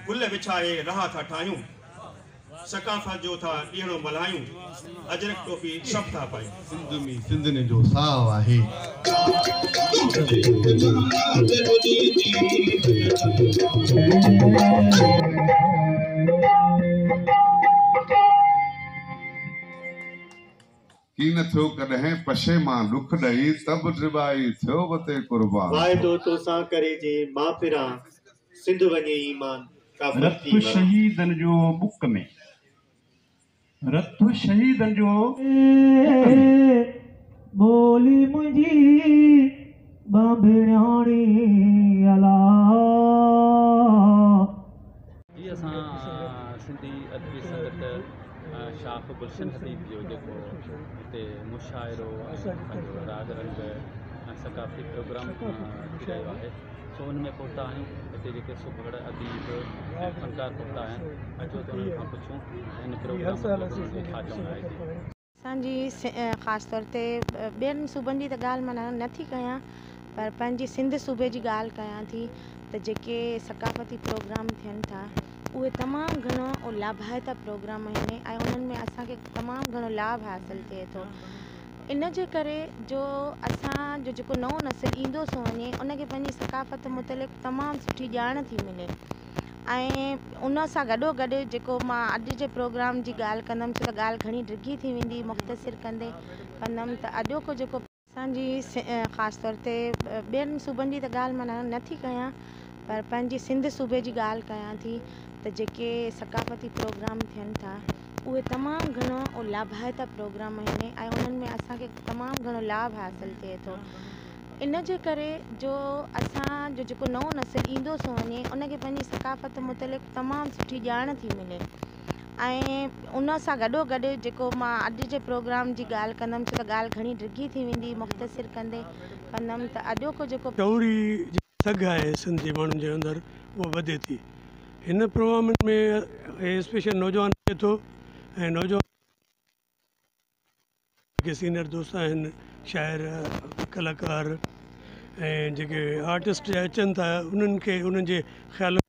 گل وڇائي راهه ٿا ٺاهيون، ثقافت جو ٿا ڏينهڙو ملهايون، اجرڪ ٽوپي سڀ ٿا پايون. سنڌ ۾ سنڌين جو ساهه آهي. ڪين ٿيو ڪڏهن پشيمان ڏک ڏئي ته به ڊٻائي ٿيو وتي قربان. واعدو توسان ڪري جي مان ڦران سنڌ وڃي ايمان ڪافر رت ٿي مران. شهيدن جو ٻڪ ۾. رت شهيدن جو ٻڪ ۾. ٻولي منهنجي ٻانڀڻياڻي الا. جي اسان سنڌي ادبي سنگت شاخ گلشن حديد جو جيڪو هتي مشاعرو ۽ پنهنجو راڳ رنگ ۽ ثقافتي پروگرام ٿي رهيو آهي سو ان ۾ پهتا آهيون هتي جيڪي سگهڙ اديب ۽ فنڪار پهتا آهن اچو ته انهن کان پڇون ته هن پروگرام متعلق انهن جو ڇا چوڻ آهي جي. اسان جي خاص طور تي ٻين صوبن جي ته ڳالهه مان نه ٿي ڪيان پر پنهنجي سنڌ صوبي جي ڳالهه ڪيان ٿي ته جيڪي ثقافتي پروگرام ٿين ٿا اهي تمام گهڻو لاڀائتا پروگرام آهن ۽ انهن ۾ اسان کي تمام گهڻو لاڀ حاصل ٿئي ٿو ان جي ڪري جو اسان جو جيڪو نئون نسل ايندو سو وڃي ان کي پنهنجي ثقافت متعلق تمام سٺي ڄاڻ ٿي ملي ۽ ان سان گڏو گڏ جيڪو مان اڄ جي پروگرام جي ڳالهه ڪندم ڇو ته ڳالهه گهڻي ڊگهي ٿي ويندي مختصر ڪندي ڪندم ته اڄوڪو جيڪو اسان جي خاص طور تي ٻين صوبن جي ته ڳالهه مان نه ٿي ڪيان پر پنهنجي سنڌ صوبي جي ڳالهه ڪيان ٿي ته جيڪي ثقافتي پروگرام ٿين ٿا اهي تمام گهڻو لاڀائتا پروگرام آهن ۽ انهن ۾ اسان کي تمام گهڻو لاڀ حاصل ٿئي ٿو ان جي ڪري جو اسان جو جيڪو نئون نسل ايندو سو وڃي ان کي پنهنجي ثقافت متعلق تمام سٺي ڄاڻ ٿي ملي ۽ ان سان گڏو گڏ جيڪو مان اڄ جي پروگرام جي ڳالهه ڪندم ڇو ته ڳالهه گهڻي ڊگهي ٿي ويندي مختصر ڪندي ڪندم ته اڄوڪو جيڪو. شعوري جيڪا سگهه آهي سنڌ جي ماڻهن جي اندر اها وڌي ٿي. هن پروگرامن ۾ اسپيشل نوجوان اچي ٿو ۽ نوجوان جيڪي سينئر دوست آهن شاعر ڪلاڪار ۽ جيڪي آرٽسٽ اچن ٿا انهن کي انهن جي خيالن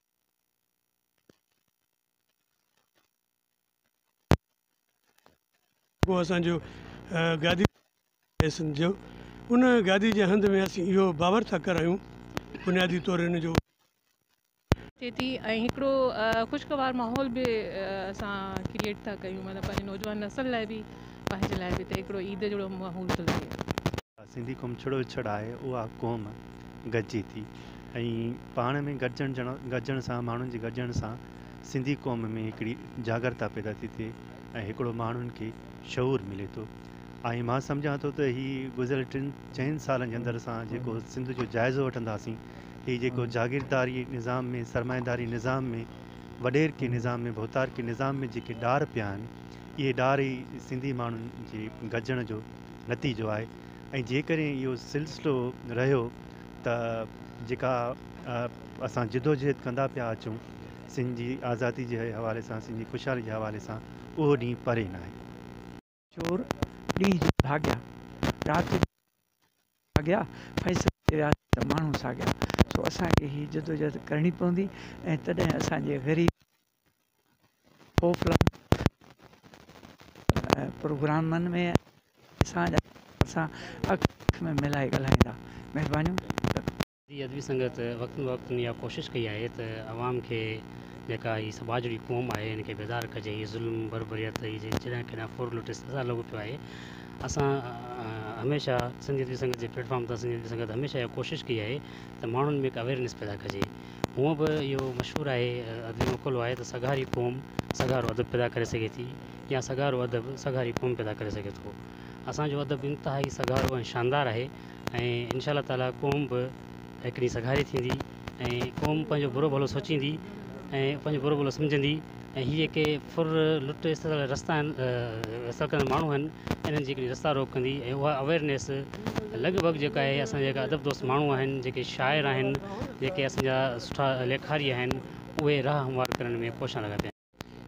جيڪو اسان جو گادي آهي سنڌ جو ان گادي جي هنڌ ۾ اسين اهو باور ٿا ڪرايون بنيادي طور ان جو. ٿئي ٿي ۽ هڪڙو خوشگوار ماحول به اسان ڪريئيٽ ٿا ڪيون مطلب پنهنجي نوجوان نسل لاء به پنهنجي لاء به ته هڪڙو عيد جهڙو ماحول ٿو لڳي. سنڌي قوم ڇڙو ڇڙ آهي اها قوم گڏجي ٿي ۽ پاڻ ۾ گڏجڻ گڏجڻ سان ماڻهن جي گڏجڻ سان سنڌي قوم ۾ هڪڙي جاڳرتا پيدا ٿي ٿئي ۽ هڪڙو ماڻهن کي شعور ملي ٿو ۽ مان سمجهان ٿو ته هي گذريل ٽن چئن سالن جي اندر اسان جيڪو سنڌ جو جائزو وٺنداسين هي جيڪو جاگيرداري نظام ۾ سرمائيداري نظام ۾ وڏيرڪي نظام ۾ ڀوتارڪي نظام ۾ جيڪي ڏار پيا آهن اهي ڏار ئي سنڌي ماڻهن جي گڏجڻ جو نتيجو آهي ۽ جيڪڏهن اهو سلسلو رهيو ته جيڪا اسان جدوجهد ڪندا پيا اچون سنڌ جي آزادي جي حوالي سان سنڌ جي خوشحالي جي حوالي سان اهو ڏينهن پري ناهي. چور ڏينهن جو ڀاڳيا، رات جو ڀاڳيا، فيصلي تي وياسين ته ماڻهو ساڳيا، سو اسان کي هي جدوجهد ڪرڻي پوندي ۽ تڏهن اسان جي غريب خوف لڳو پروگرامن ۾ اسان جا اسان اک اک ۾ ملائي ڳالهائيندا مهربانيون. سنڌي ادبي سنگت وقتن بوقتن اها ڪوشش ڪئي آهي ته عوام کي جيڪا هي سٻاجهڙي قوم آهي ان کي بيدار ڪجي هي ظلم بربريت هي جيڏانهن ڪيڏانهن ڦر لٽ استحصال لڳو پيو آهي اسان هميشه سنڌي ادبي سنگت جي پليٽ فارم تان سنڌي ادبي سنگت هميشه اها ڪوشش ڪئي آهي ته ماڻهن ۾ هڪ اويرنيس پيدا ڪجي هونء به اهو مشهور آهي ادبي مقولو آهي ته سگهاري قوم سگهارو ادب پيدا ڪري سگهي ٿي يا سگهارو ادب سگهاري قوم پيدا ڪري سگهي ٿو. اسان جو ادب انتهائي سگهارو ۽ شاندار آهي ۽ انشاء الله تعاليٰ قوم به هڪ ڏينهن سگهاري ٿيندي ۽ قوم پنهنجو برو ڀلو سوچيندي ۽ پنهنجو برو ڀلو سمجهندي ۽ هي جيڪي ڦر لٽ استحصال جا رستا آهن استحصال ڪندڙ ماڻهو آهن انهن جي هڪڙي رستا روڪ ڪندي ۽ اها اويئرنيس لڳ ڀڳ جيڪا آهي اسان جا جيڪا ادب دوست ماڻهو آهن جيڪي شاعر آهن جيڪي اسان جا سٺا ليکاري آهن اهي راهه هموار ڪرڻ ۾ ڪوشان لڳا پيا آهن.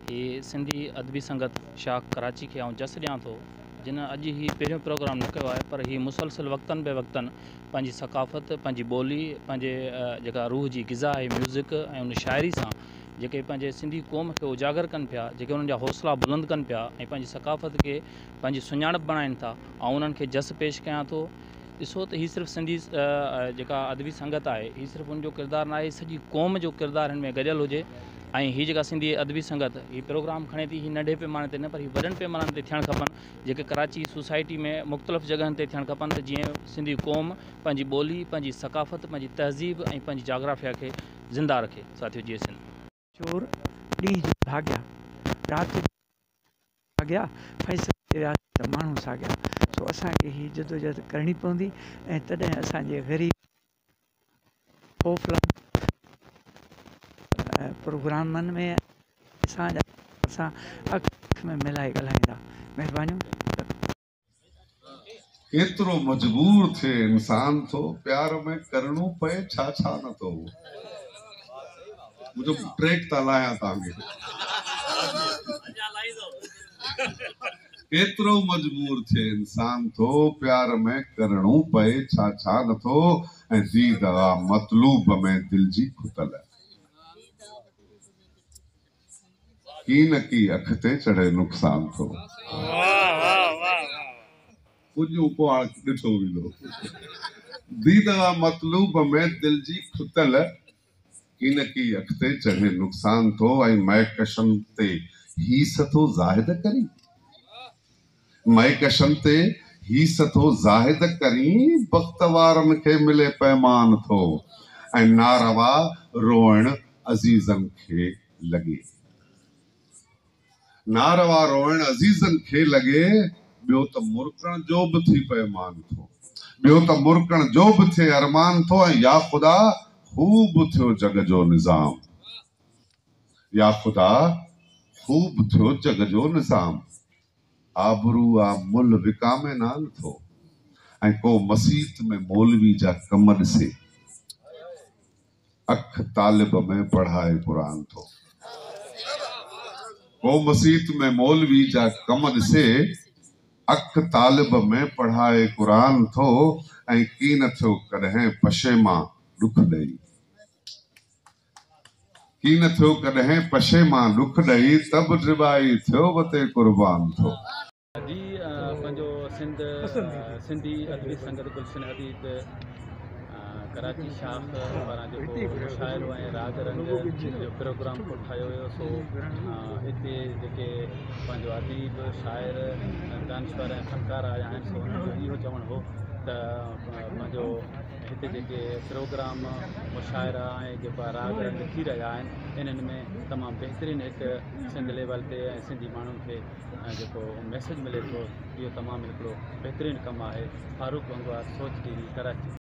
هي سنڌي ادبي سنگت شاخ ڪراچي کي آئون جس ڏيان ٿو جن اڄ هي پهريون پروگرام نه ڪيو آهي پر هي مسلسل وقتن به وقتن پنهنجي ثقافت پنهنجي ٻولي پنهنجي جيڪا روح جي غذا آهي ميوزڪ ۽ ان شاعري سان جيڪي پنهنجي سنڌي قوم کي اجاگر ڪن پيا، جيڪي انهن جا حوصلا بلند ڪن پيا ۽ پنهنجي ثقافت کي پنهنجي سڃاڻپ بڻائين ٿا، آئون انهن کي جس پيش ڪيان ٿو. ڏسو ته هي صرف سنڌي جيڪا ادبي سنگت آهي، هي صرف ان جو ڪردار ناهي، سڄي قوم جو ڪردار هن ۾ گڏيل هجي ۽ هي جيڪا سنڌي ادبي سنگت هي پروگرام کڻي ٿي، هي ننڍي پيماني تي نه پر هي وڏن پيمانن تي ٿيڻ کپن، جيڪي ڪراچي سوسائٽي ۾ مختلف جڳهن تي ٿيڻ کپن ته جيئن سنڌي قوم پنهنجي ٻولي، پنهنجي ثقافت، پنهنجي تهذيب ۽ پنهنجي جاگرافيا کي زنده رکي. ساٿيو جيئي سنڌ. چور ڏينهن جو ڀاڳيا، رات جو ڀاڳيا، فيصلي تي وياسين ته ماڻهو ساڳيا. سو اسان کي هي جدوجهد ڪرڻي پوندي ۽ تڏهن اسان جي غريب خوف پروگرامن ۾ اسان جا اسان اک اک ۾ ملائي ڳالهائيندا. مهربانيون. ڪيترو مجبور ٿئي انسان ٿو پيار ۾ ڪرڻو پئي ڇا ڇا نه ٿو منهنجو ٽريڪ تان لاهيان توهان کي ڪيترو مجبور ٿئي انسان ٿو پيار ۾ ڪرڻو پئي ڇا ڇا نه ٿو ۽ ديد آ مطلوب ۾ دل جي کتل. ڪي نه ڪي اک تي چڙهي نقصان ٿو. پڄون پوء هاڻ ڏٺو ويندو. ديد آ مطلوب ۾ دل جي کتل. ڪي نه ڪي اک تي چڙهي نقصان ٿو ۽ مئڪشن تي هيس ٿو زاهد ڪرين. مئڪشن تي هيس ٿو زاهد ڪرين. بخت وارن کي ملي پيمان ٿو ۽ ناروا روئڻ عزيزن کي لڳي. ناروا روئڻ عزيزن کي لڳي، ٻيو ته مرڪڻ جو به ٿي پئي مان ٿو. ٻيو ته مرڪڻ جو به ٿئي ارمان ٿو ۽ يا خدا خوب ٿيو جڳ جو نظام. يا خدا خوب ٿيو جڳ جو نظام. آبرو آ ملهه وڪامي نان ٿو ۽ ڪو مسيت ۾ مولوي جا ڪم ڏسي. اک طالب ۾ پڙهائي قرآن ٿو. ڪو مسيت ۾ مولوي جا ڪم ڏسي، اک طالب ۾ پڙهائي قرآن ٿو ۽ ڪين ٿيو ڪڏهن پشيمان ڏک ڏئي. ڪين ٿيو ڪڏهن پشيمان ڏک ڏئي، ته به ڊٻائي ٿيو وتي قربان ٿو. جي پنهنجو سنڌ سنڌي ادبي سنگت گلشن حديد ڪراچي شاخ پاران جيڪو مشاعرو ۽ راڳ رنگ جو پروگرام ڪوٺايو ويو سو اتي جيڪي پنهنجو اديب شاعر دانشور ۽ فنڪار آيا آهن سو انهن جو اهو چوڻ هو ته پنهنجو هتي جيڪي پروگرام مشاعرا ۽ جيڪا راڳ رنگ ٿي رهيا آهن انهن ۾ تمام بهترين هڪ سنڌ ليول تي ۽ سنڌي ماڻهن کي ۽ جيڪو ميسيج ملي ٿو اهو تمام هڪڙو بهترين ڪم آهي فاروق گنگوار سوچ ٽي وي ڪراچي.